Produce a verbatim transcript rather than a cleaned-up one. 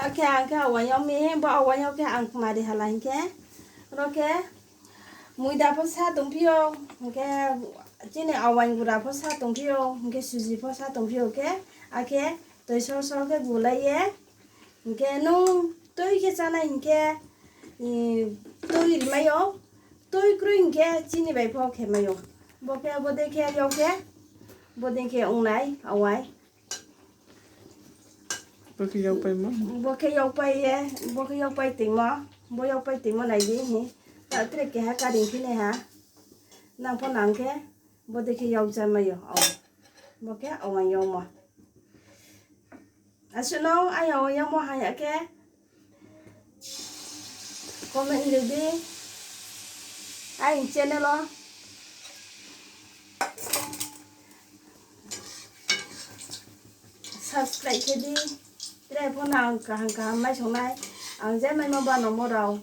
Akhe ang khe awaing yo mi, bo awaing yo khe ang kmari hala hing khe, ro khe muida pho sa tongphi ou, hing khe chini awaing gura pho sa tongphi ou, hing khe suji pho sa tongphi ou khe, akhe toi sor sor khe gulai ye, hing khe nung tui khe chánai hing khe, tui rimai ou, tui kroi hing khe chini bai pho khe mai ou. Bo khe bodei khe yag khe, bodei khe ong nai awaing. Bo khe yagpaimo. Bo khe yagpai ye, bo khe yagpai toimo, bo yagpai toimo nai di hi. Ta tre keha karing phi nai ha. Nang pho nang khe, bodei khe yag cha mai ou. Bo khe awaing yagmo. Asuh no ayang yagmo haya khe comment ri di, aini channel wo subscribe khe di, tre pho nang kaham kaham mai song nai, ang je maimo ba nangmo rao.